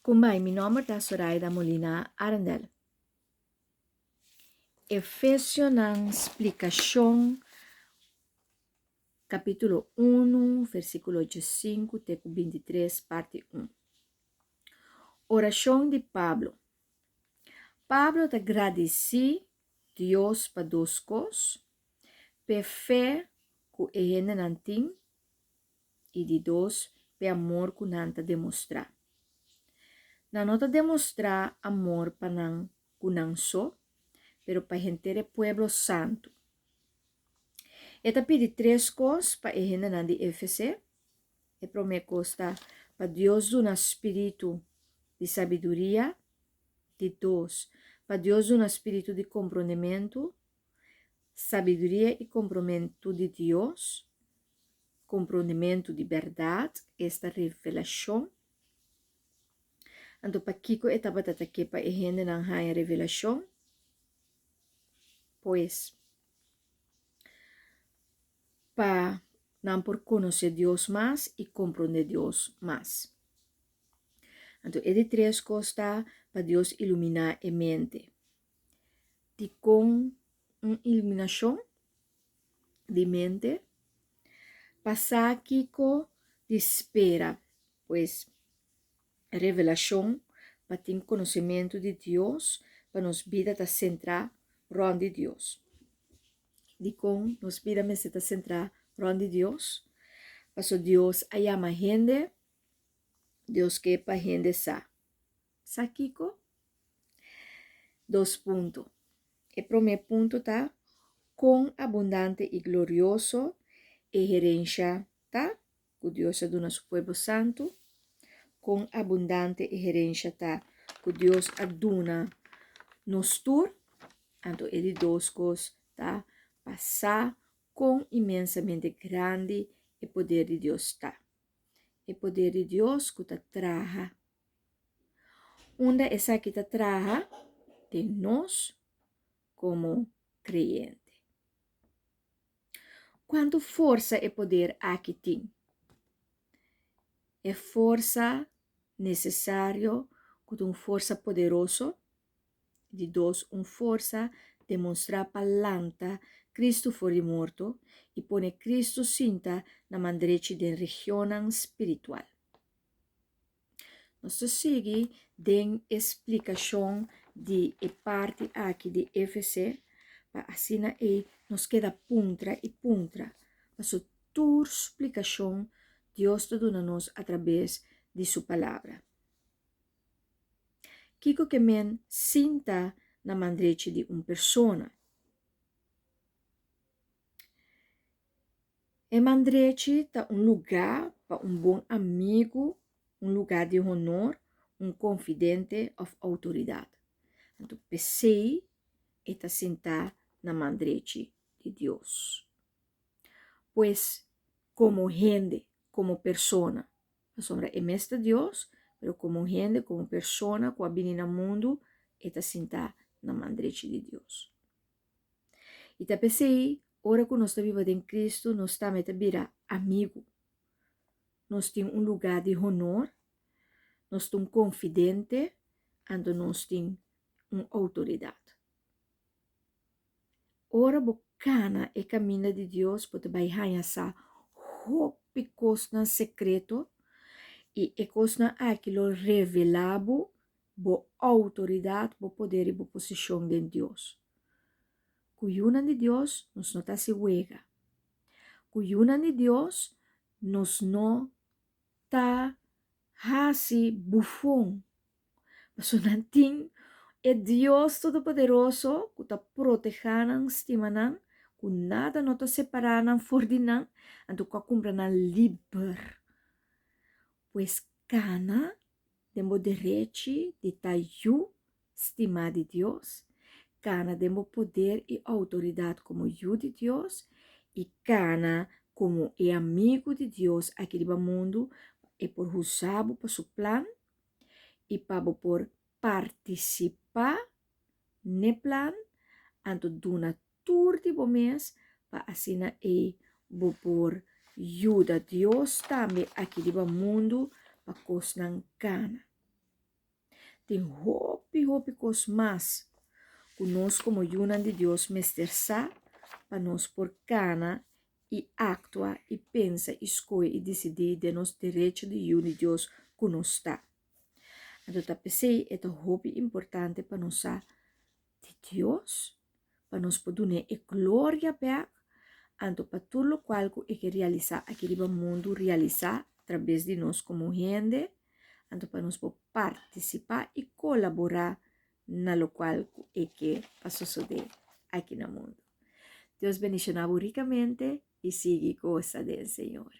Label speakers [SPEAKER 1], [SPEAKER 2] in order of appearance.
[SPEAKER 1] Kumbai, mi nomber ta Soraida Molina Arendel. Efesionan splikashon kapítulo 1 versíkulo 5 te ku 23 parti 1. Orashon di Pablo. Pablo ta gradisí Dios pa dos kos, p'e fe ku e hendenan tin i di dos, p'e amor ku nan ta demostrá. Nan no ta demostrá amor pa nan ku nan so, pero pa henter e pueblo santu. E ta pidi tres kos pa e hendenan di Efese. E promé kos ta pa Dios duna spiritu di sabiduria. Di dos, pa Dios duna spiritu di komprondementu. Sabiduria i kompromentu di Dios, komprondementu di bèrdat, esta revelashon. Anto pakiko e tabata ta ke pa e hendenan haña revelashon? Pues, pa nan por konosé Dios mas i komprondé Dios mas. Anto e di tres kos ta pa Dios iluminá e mente. Dikon un iluminashon di mente? Pa sa kiko di spera, pues revelashon, pa tin konosementu di Dios, pa nos bida ta sentrá rònt di Dios. Dikon nos bida mester ta sentrá rònt di Dios? Pasobra Dios a yama hende, Dios ke pa hende sa. Sa kiko? Dos punto. E promé punto ta kon abundante i glorioso e herensha ta ku Dios a duna su pueblo santu, kon abundante e herensha ta ku Dios a duna nos tur. Anto e di dos kos ta pa sa kon inmensamente grandi e poder di Dios ta. E poder di Dios ku ta traha. Unda esaki ta traha? Den nos komo kreyente. Kuantu forsa e poder aki tin? E forsa nesesario ku ta un forsa poderoso. Di dos, un forsa demonstrá pa lanta Kristu for di morto i pone Kristu sinta na man drechi den regionnan spiritual. Nos ta sigui den e splikashon di e parti aki di Efese pa asina ei nos keda puntra i puntra, paso tur splikashon Dios ta duna nos atrabes di su Palabra. Kiko ke men sinta na man drechi di un persona? E man drechi ta un lugá pa un bon amigu, un lugá di honor, un konfidente òf outoridat. Anto p'esei e ta sintá na man drechi di Dios. Pues, komo hende, komo persona, pasobra e mes ta Dios, pero komo hende, komo persona ku a bini na mundu, e ta sintá na man drechi di Dios. I ta p'esei, ora ku nos ta biba den Kristu, nos tambe ta bira amigu. Nos tin un lugá di honor, nos ta un konfidente, anto nos tin un outoridat. Ora bo kana e kaminda di Dios, bo ta bai haña sa hopi kosnan sekreto, i e kosnan aki lo revelá bo bo outoridat, bo poder i bo posishon den Dios. Ku yunan di Dios nos no ta hasi wega. Ku yunan di Dios nos no ta hasi bufon. Pasobra nan tin e Dios Todopoderoso ku ta protehá nan, stima nan, ku nada no ta separá nan for di nan, anto ku a kumpra nan liber. Pues kana den bo derechi di ta yu stimá di Dios, kana den bo poder i outoridat komo yu di Dios i kana komo e amigu di Dios aki riba mundu pa e por husa bo pa su plan i pa bo por partisipá n'e plan, anto duna tur di bo mes pa asina ei bo por yuda Dios tambe aki riba mundu pa kosnan kana. Tin hopi hopi kos mas ku nos komo yunan di Dios mester sa pa nos por kana i aktua i pensa i skohe i disidí den nos derecho di yu di Dios ku nos ta. Anto ta p'esei e ta hopi importante pa nos sa di Dios, pa nos por dun'é e gloria bèk, anto pa tur lokual ku e ke realisá aki riba mundu realisá trabes di nos komo hende, anto pa nos por partisipá i kolaborá na lokual ku e ke pa sosodé aki na mundu. Dios bendishoná bo rikamente i sigui gosa den Señor.